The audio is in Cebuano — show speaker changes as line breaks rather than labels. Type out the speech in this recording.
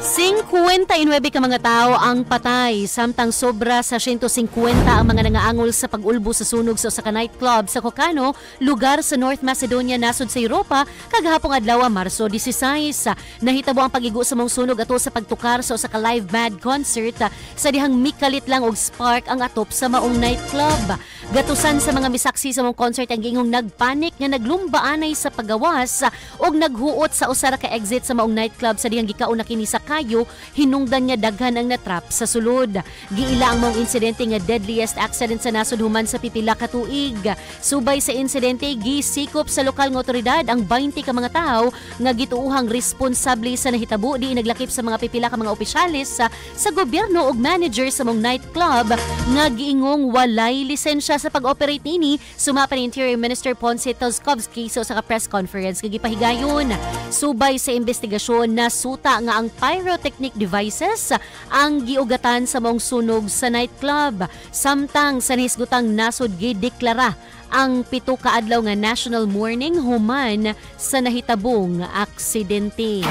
59 ka mga tao ang patay samtang sobra sa 150 ang mga nangaangol sa pag-ulbo sa sunog sa usa ka nightclub sa Kokano, lugar sa North Macedonia, nasod sa Europa, kagahapong adlaw, Marso 16. Nahitabo ang pag-igo sa maong sunog ato sa pagtukar sa usa ka live band concert sa dihang mikalit lang og spark ang atop sa maong nightclub. Gatusan sa mga misaksi sa maong concert, ang giingong nagpanik nga naglumbaanay sa pagawas og naghuot sa usa ra ka exit sa maong nightclub sa dihang gikaon na kini sa kayo, hinungdan nga daghan ang natrap sa sulod. Giila ang maong insidente nga deadliest accident sa nasod human sa pipila ka tuig. Subay sa insidente, gisikop sa lokal nga otoridad ang 20 ka mga tawo nga gituohang responsable sa nahitabo, di naglakip sa mga pipila ka mga opisyales sa gobyerno ug manager sa maong nightclub nga giingong walay lisensya sa pag-operate nini, sumapa ni Interior Minister Ponce Toskovski sa usa ka press conference nga gipahigayon. Subay sa investigasyon, nasuta nga ang pyrotechnic devices ang giugatan sa maong sunog sa nightclub. Samtang sa nahisgutang nasod, gideklara ang 7 ka adlaw nga national mourning human sa nahitabong aksidente.